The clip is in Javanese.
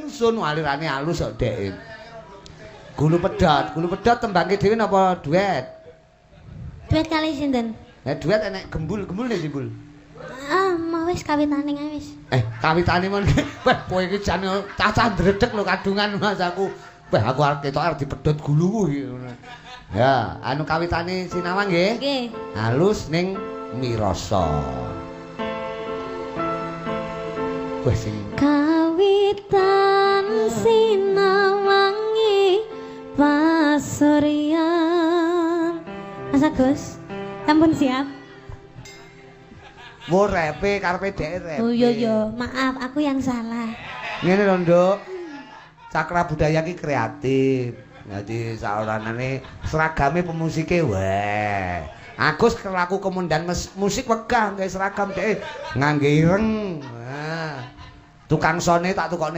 ingsun alirane alus kok dhek. Gulu pedhot tembangke dhewe napa duet? Duet kali sinten? Duet enek gembul-gembul nek simbul. Ah, mau wis kawitane ae wis. Kawitane mon. Wah, kowe iki jan cacah ndredeg lho kadungan Mas aku. Wah, aku arep ketok arep dipedhot guluku iki. Ya, anu kawitane Sinawang nggih. Nggih. Halus ning mirasa. Wah sing kawitan Sinawangi pasuryan. Mas Agus, sampun siap? Wo repe karepe dhek repe. Oh iya iya, maaf aku yang salah. Ngene lho, Nduk. Cakra budaya ki kreatif. Dadi saoranane seragame pemusike weh. Agus kelaku komandan musik wegah nggawe seragam dhek ngangge ireng. Nah. Tukang sone tak tukokne.